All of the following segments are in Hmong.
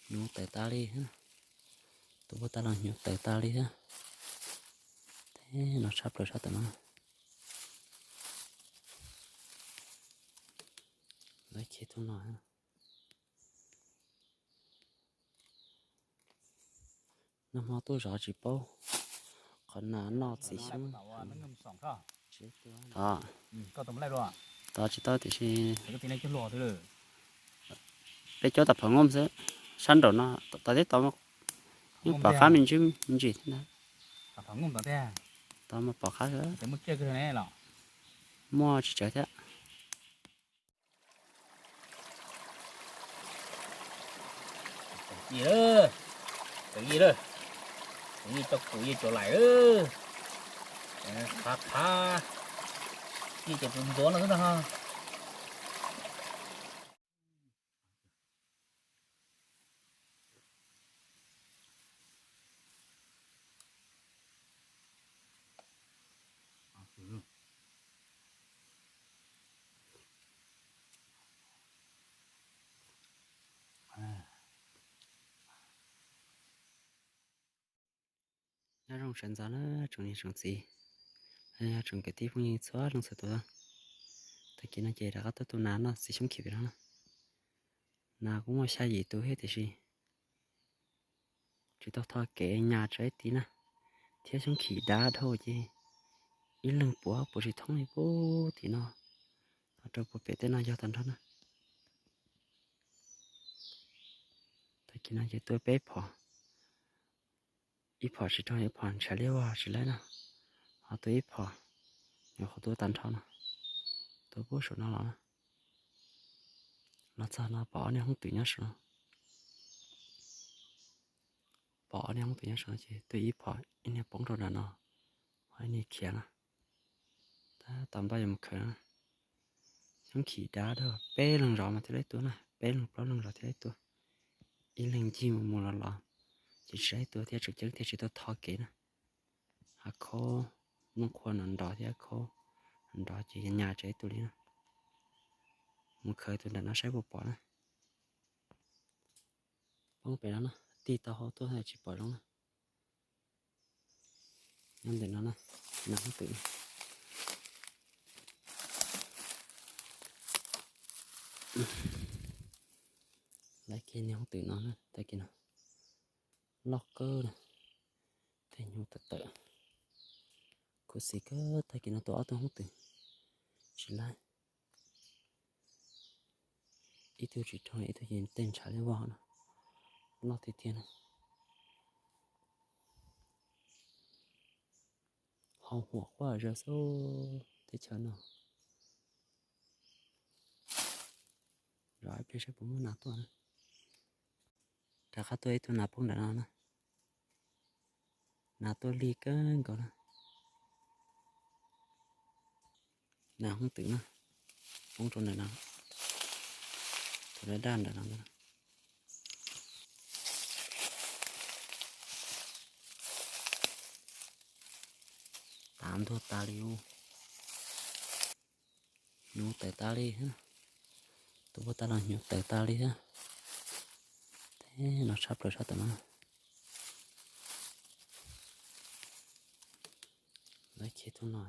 Hnyuv tawm tas li, tus paj tab los hnyuv tawm tas li thiab. Teb no tshaj plaws sab tom no. Lawv khiav tuaj no. Nag hmo tuaj zov tsis paub, qhov nas noj txiv xyoob. Tod, tod tsis tau tiam sis peb cuab tau phom nkooj xwb, sab nraum no tod thiab tod yeej pom qab me ntsis me ntsis thiab ntag. Tod mas pom qab, muaj tsis tsawg thiab. Yi, tawm yi, tawm yi cov kuv yi cov laim, qhav qhav, yi cov kuv ntxuav no xwb ntag. Nyob zoo sawv ntxov na tsoom niam tsoom txiv, yog tsoom kwv tij phooj ywg txhua leej txhua tus. Tag kis no ces rov qab tuaj tu nas noj txiv xyoob khim pem no na. Nas kuj muaj xya yim tus thiab tiam sis tsis tau tho kev nyas tso ib tid na, thiab xyoob khim dav dhau ces ib leeg puav puav tsis thoob li puag tim no los rau puag pem tej no yog tag nrho na. Tag kis no ces tua peb phom, ib phom tsis raug, ib phom ntshav liab vog tsis laib na, ho tua ib phom, nyuam qhuav tua tag nrho no, tua puag saum no los na. Los txog no pom ob niag hoob twm nyob saum no, pom ob niag hoob twm nyob saum no ces tua ib phom, ib niag poob rau nram no, ho ib niag khiav na. Tab tom npaj yuav mus khaws na. Xyoob khim dav dhau, peb leeg zov mas thiaj li tua na, peb leeg plaub leeg zov thiaj li tua. Ib leeg ncig mus mus los los ces tsis laib tua thiab, tseem ceeb tiag tsis tau tho kev na. Hav khaub, muaj qhua nrov nrov thiab, hav khaub nrov ces nyas tso ib tug li na. Mus khaws tus nram no saib puas pom na. Poob pem no na, tig tau hauv tuaj tsis pom zoo na. Nyob ntawm no na, nas hoob twm. Lawv kiag niag hoob twm no na, tag kis no loj kawg na, tej hnyuv tawm tawm. Khuv xim kawg, tag kis no tua ob tug hoob twm tsis laib. Ib tug tsis raug, ib tug ces tej ntshav liab vog no, loj tiag tiag na. Hau huam quaj zom zaws teb chaws no. Zov ib pliag saib puas muaj nas tuaj na. Rov qab tuaj ib tug nas poob nram no na. Nas tuaj lig kawg nkaus na. Nas hoob twm na, poob rau nram no, tus daj daj nram no. Tav ntuag tas li ub. Hnyuv tawm tas li, tus paj tab los hnyuv tawm tas li thiab. Teb no tshaj plaws sab tom no. Lawv khiav tuaj no.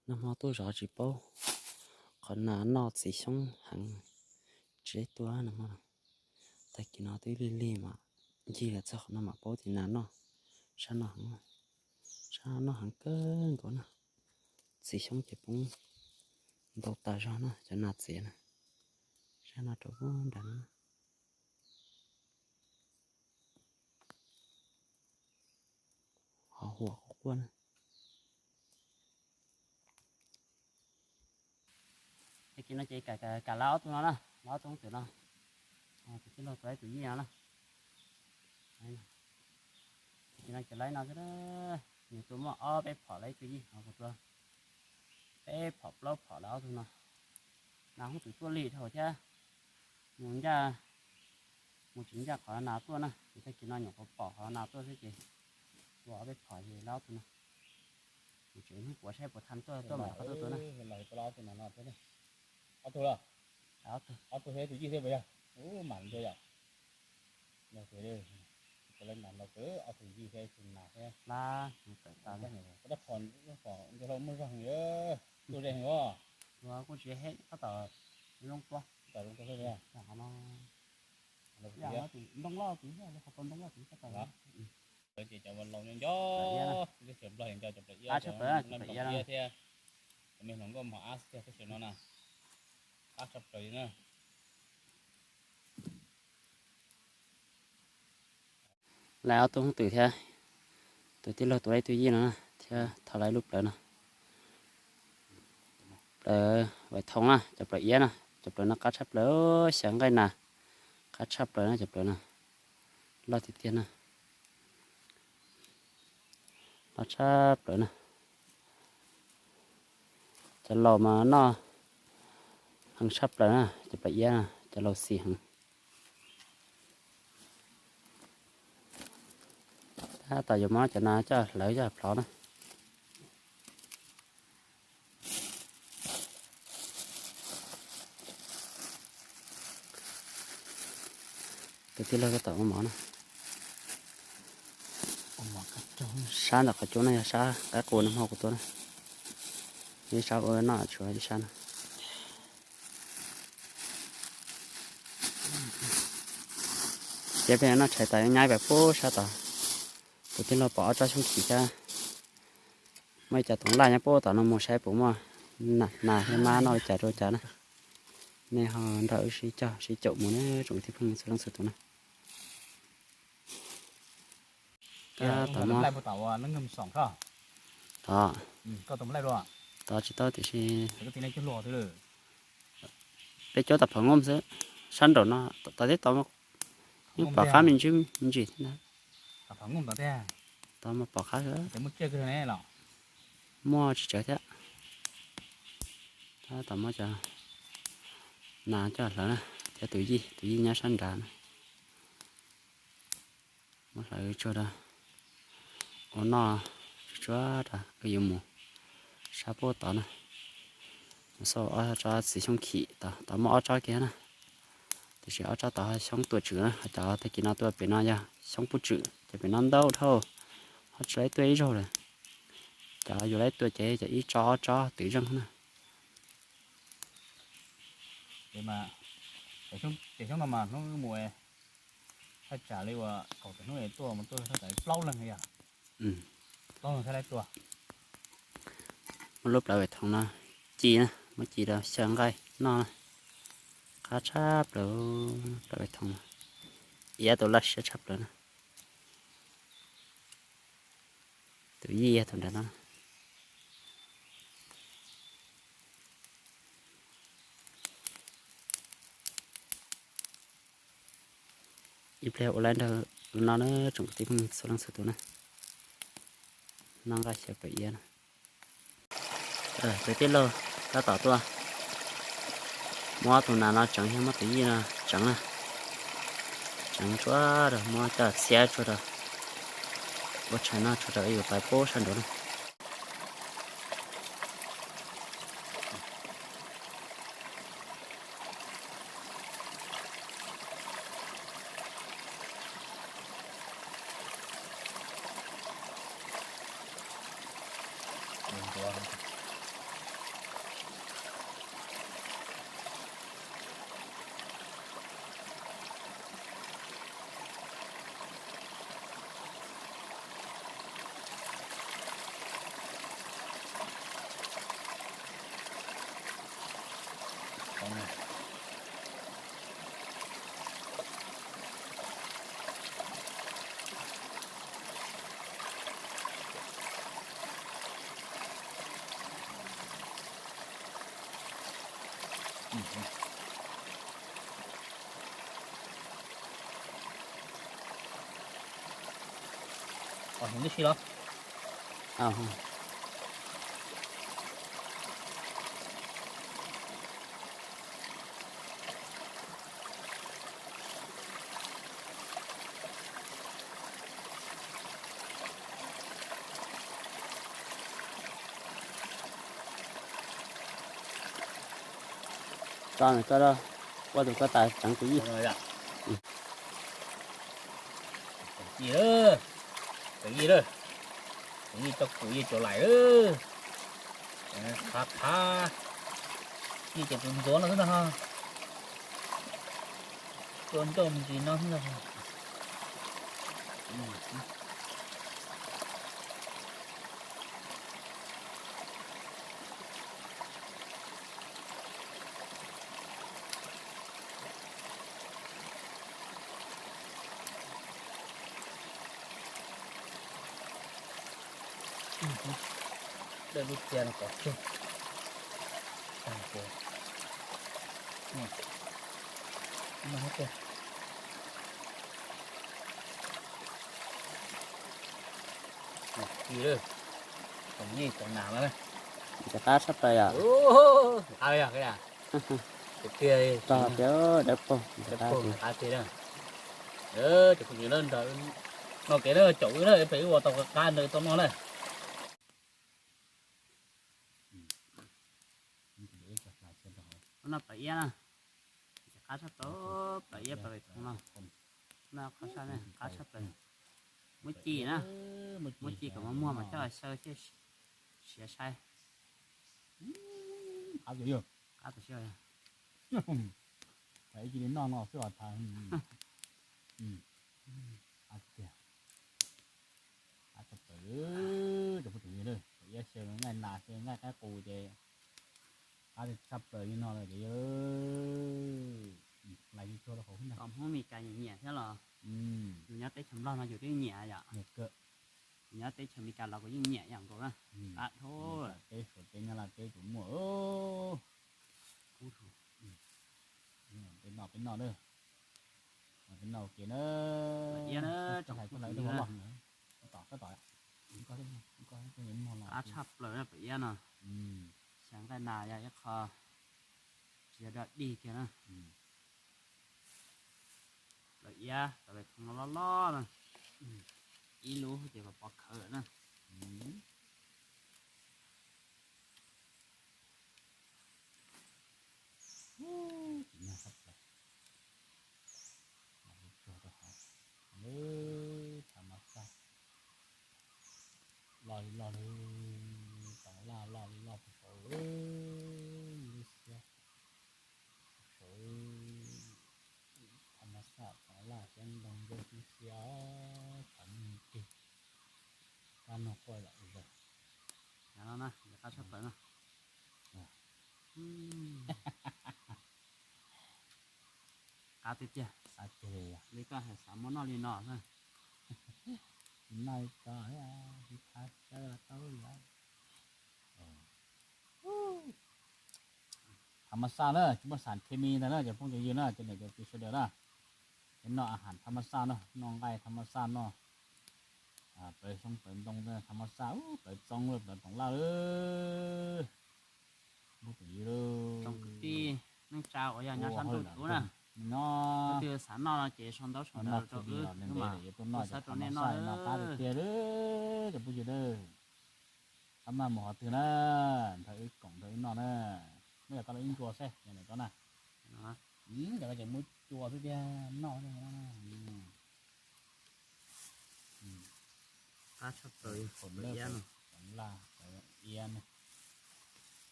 Nag hmo tuaj zov tsis paub, qhov nas noj txiv xyoob heev, tsis laib tua nag hmo. Tag kis no twb lig lig mas ncig los txog qhov no mam paub tias nas noj, sab noj heev, sab noj heev kawg nkaus na. Txiv xyoob ces poob ntau tas zog na, cov nas txiv na, sab no rau puag nram no. Ho huam quaj quaj na. Tag kis no ces kam lawv ob tug no na, lawv ob tug hoob twm no, kuv tij laug tua ib tug yij no na. Tag kis no ces lawv no xwb, nws tua muaj ob peb phom lawv ib tug yij, ho kuv tua peb phom plaub phom lawv ob tug no. Nas hoob twm tuaj lig dhau thiab, mus ncaj, mus tsis ncaj qhov nas tuaj na, ces tag kis no nyuam qhuav pom qhov nas tuaj xwb ces tua ob peb phom ces lawv ob tug no. Kuv tseem hnub puav saib puas tha tuaj, tuaj mam rov qab tuaj tua na. Ob tug los? Ob tug thiab tus yij thiab puas yog? Ub, mam li thiab yom. Yog tias, tus leej nas los kawg ob tug yij thiab tus nas thiab. Lab, tawm tas. Dab phom, dab phom ntiag hlau muaj zog heev, tuaj ze heev os. Kuj tsis he, tab tom zoo tua. Tab tom zoo tua xwb. Ntoo loj tus, ntoo loj tus tab tom. Ces cov laus nyob nco, teb chaws Nplog nco cov plaws iab, cov plaws iab thiab. Cov me hluas nkauj mos ab xwb thiab teb chaws no na. Qab tshaj plaws li na. Lawv ob tug hoob twm thiab tus tij laug tua lawv ib tug yij no thiab thau lawv ib lub plawv no. Plawv vais thoo na, cov plawv iab na, cov plawv no qab tshaj plaws, xyaw nqaij nas, qab tshaj plaws na cov plawv no. Loj tiag tiag na. Loj tshaj plaws na. Cov laus mas noj heev tshaj plaws na, cov plawv iab na, cov laus xis heev. Tab tom yuav muab cov nas coj hlawv coj plhov na. Tus tij laug tab tom ua mov na. Sab ntawm qhov cub no yog sab qaib qus no, hmo kuv tua na. Ib sab ua noj, tshuav ib sab no. Ces peb noj tshais tas nyaib pem pub sab tod. Tus tij laug pom ob tsob xyoob khim thiab, muaj ib co toov laj nyob pub tom no, mus saib puas muaj nas thiab mab noj li cas rau cas na. Nej ho nrog wb sib cog sib caum mus na tsoom kwv tij phooj ywg txhua leej txhua tus na. Tod, tod tsis tau tiam sis peb cuab tom phav nkooj xwb, sab nraum no tod tib tod yeej pom qab me ntsis me ntsis thiab ntag. Tod mas pom qab, muaj tsis tsawg thiab. Tab tom muab cov nas coj hlawv na, thiab tus yij, tus yij nyob sab nrad na. Muab hlawv tsuag rau ua noj tsuag tsuag rau wb yuav mus sab pub tod na. Mus xauj ob tsob txiv xyoob khim tod, tod muaj ob tsob kiag na. Tiam sis ob tsob tod xyoob tuam tswm na, ho cov tag kis no tuaj pem no yog xyoob pub tswm, ces pem no ntau dhau, ho tsis laib tuaj ib zaug lawm. Cov yuav laib tuaj ces cov ib tsob ob tsob twv zeej na. Ces xyoob no mas hnub mus thaj tsam li uas kaum tawm hnub es tuaj mus tuaj thaj tsam li plaub leeg yog. Plaub leeg thiaj laib tuaj. Muab lub plawv vais thoom no ci na, muab ci rau xyaw nqaij noj na. Qab tshaj plaws, plawv vais thoom no. Iav tus laj siab tshaj plaws na. Tus yij yog tus nrad no. Ib pliag ua laib nrog wb noj na tsoom kwv tij phooj ywg txhua leej txhua tus na. Noj nqaij xyaw plawv iab na. Tus tij laug tab tom tuaj muab tus nas no tseev, yog muab tus yij no tseev na. Tseev tsuag rau, muab coj txhiab tsuag rau, ua tshais noj tsuag rau wb yuav pais pub sab nraud na. Tso nws tuaj rau. Ua tus ko tas tseev tus yij. Tus yij, tus yij, tus yij cov laim, qhav qhav, yij ces tus ntxuav no xwb ntag. Tua ncauj me ntsis no xwb ntag. Dawj lub txia no kom tseg. Tag ces no tiag. Ci lawm, tsoom nyij tsoom nam no. Ntxim qab tshaj plaws yom. Qab yog tiag, tog tias dawb paug, ntxim qab tiag. Cov phooj ywg na, no kev na, caum wb na, pem wb ua tau qab nrog wb tau noj na. Lub no plaws iab na, ntxim qab tshaj plaws, plaws iab plaws no. Lub no qhov sab ne qab tshaj plaws. Muab ci na, muab ci kom muag muag mas coj xyaw thiaj siav sai. Qab tas siav, ib ci li noj no xwb os thaum. Qab tshaj plaws, cov phooj ywg, plaws iab xyaw nqaij nas xyaw nqaij qaib qus ces qab tshaj plaws li no lawm ces yog lais tsuag rau hauv. Kom Hmoob Mes Kas nyiam nyiam thiab los, yus nyob teb chaws Nplog no yus twb nyiam yom. Yus nyob teb chaws Mes Kas los kuv yeej nyiam yam nkaus na. Qab dhau. Teb Suav teb Nyab Laj teb kuv muaj. Peb noj, peb noj na. Peb noj ua ke na. Qab tshaj plaws na plaws iab no. Xyaw nqaij nas yog ib qho tsis yog dog dig kiag na. Plaws iab, plaws thoob loj loj na. Ib lub ces pov khawv na. Tsuag rau hauv. Thav mas xaj. Loj li loj li, toov laj loj li loj puag saud lub xiab. Saud thav mas xaj toov laj xiab ntoo ncauj xwb xiab thav nug kig. Kab nog quaj zom zaws. Qab tshaj plaws na. Qab tiag tiag. Li koj hais xav muab noj li no na. Noj li ko, tsis thav sawv tau li. Thav mas xaj na, tsis muaj xam khes mis ntag na cov phooj cov ywg na, cov niam cov txiv sawv daws na. Peb noj a has thav mas xaj no, noj nqaij thav mas xaj no. Plawv xyoob plawv ntoo thav mas xaj, plawv txoov lawm plawv toov laj lawm. Phooj ywg, tsoom kwv tij neej tsa uas yog nyob sab ntuj tub na, leej twg xav noj no ces sau ntaub sau ntawv rau wb, wb mam tuaj xawb rau nej noj. Qab tiag tiag cov phooj ywg, qab maj mus qhov twg na, nrog wb koom nrog wb noj na. Muab yog koj los ib ntsuas xwb, yog koj na. Yog koj ces muab cua xwb thiab noj. Qab tshaj plaws, qhov laj, qhov iab na,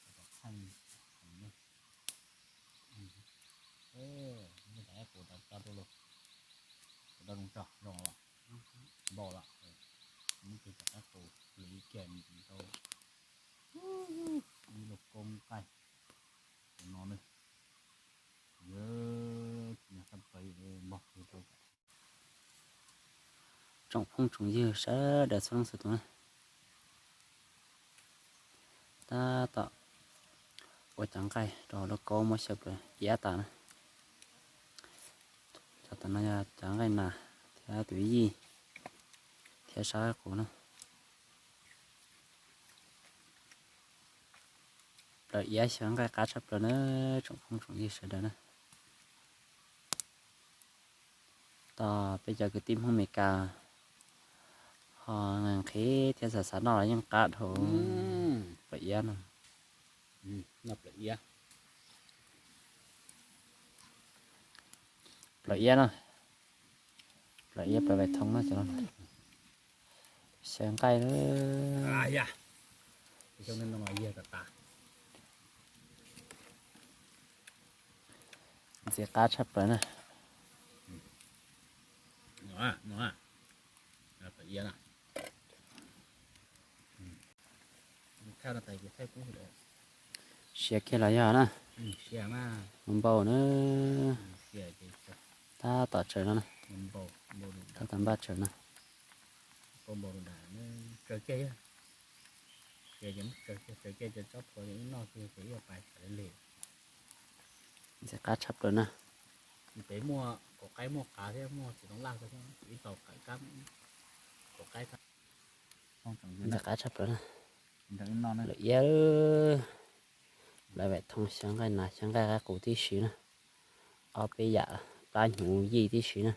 qhov theej, muab cov qaib qus rau tso rau los, rau zoo tso zoo los, npau los, muab cov qaib qus lis kiag mus rau ib lub koob qaij no ne. Yog tsis nyob sab plaws npog rau. Tsoom phooj tsoom ywg sawv daws txhua leej txhua tus na, tab tom ua cov nqaij rau hauv lub koob muab xyaw plaws iab tas na. Cov tom no yog cov nqaij nas thiab tus yij thiab sab qus na. Plaws iab xyaw nqaij qab tshaj plaws na, tsoom phooj tsoom ywg sawv daws na. Tos peb cov kwv tij Hmoob Mes Kas ho nqhis thiab xav xav noj los yeej qab dhau. Plaws iab no. Noj plaws iab. Plaws iab no, plaws iab plaws vais thoo no cov no. Xyaw nqaij na. Ntxim qab tshaj plaws na. Siav kiag los yog na. Npau na. Tab tom tsaws no na. Tab tom npaj tsaws no. Ntxim qab tshaj plaws na. Ntxim qab tshaj plaws na. Lawm iab, lawv vais thoo xyaw nqaij nas xyaw nqaij qaib qus tib si na. Ob peb yam plab hnyuv yij tib si na.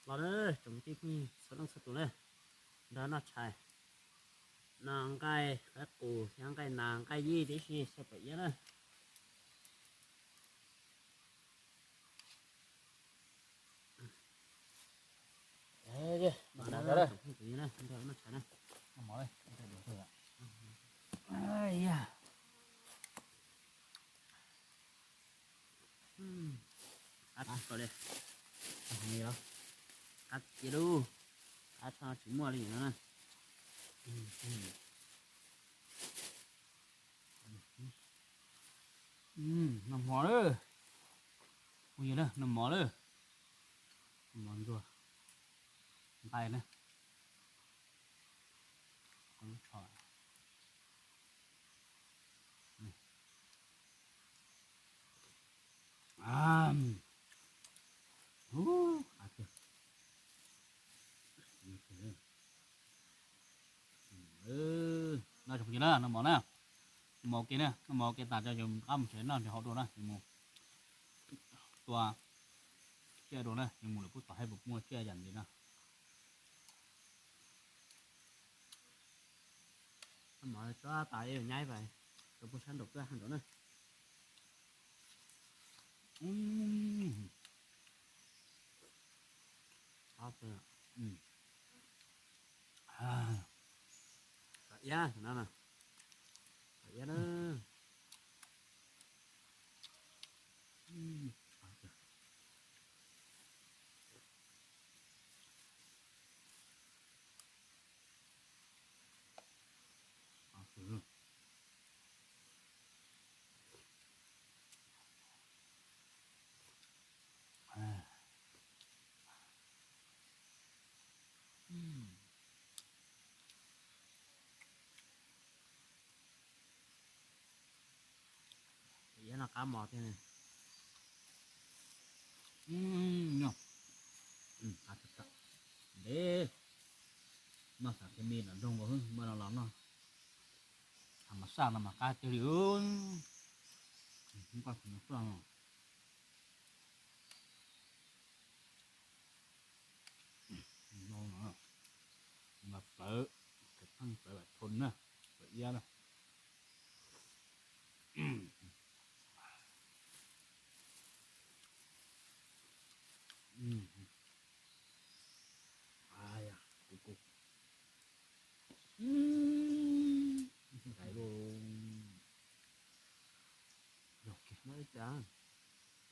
Los na tsoom kwv tij phooj ywg txhua leej txhua tus na, nrog noj tshais, noj nqaij qaib qus xyaw nqaij nas nqaij yij tib si xyaw plaws iab na. Qab tshaj plaws li. Qab tiag lauj. Qab tshaj tsis muaj li no na. Noj mov lawm. Phooj ywg na, noj mov lawm. Noj mov ntxuag nqaij na. Noj mov na, noj mov ua ke na, noj mov ua ke tas ces qab mus tsev noj ces haus dua na, ces mus tua tsiaj dua na, ces mus lawm pub tom hais puas muaj tsiaj yam ntxiv na. Noj mov tsob tas es nyab vas rau pug sab nraum koj ha nraum na. Iab no, iab na. Iab no qab mos thiab ne. Noj xav khe mi los nrog nkaus xwb, muaj no los noj. Tham mas xaj no mas qab tiag li. Noj xwb no. Mas plawv, pheej plawv vam thoo na, plawv iab na.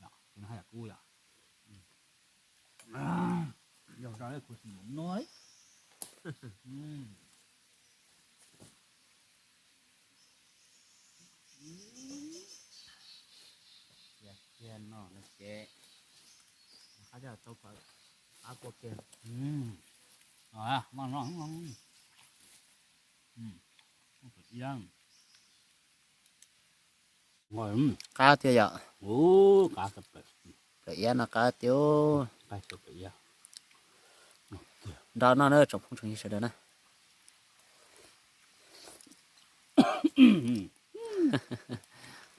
Yog, no haj yam kub yom. Yog rau kuv sim mus no. Cia kiag no ces qab coj tau qab kua kiag. Maj no, qab tiag yom. Plaws iab no qab tiag. Nrog noj na tsoom phooj tsoom ywg sawv daws na.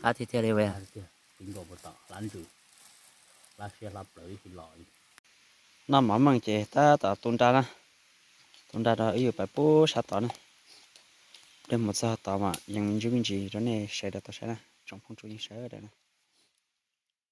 Qab tiag tiag li. Tiv nkaus puas tom hlab ntsws, hlab siab hlab plawv ib tsis los li. Noj mov meej ces tab tom tu nra na, tu nra rau wb yuav pais pub sab tod na. Qhib mus txog tod mas yeej me ntsis me ntsis rau nej sawv daws tau saib na, tsoom phooj tsoom ywg sawv daws na.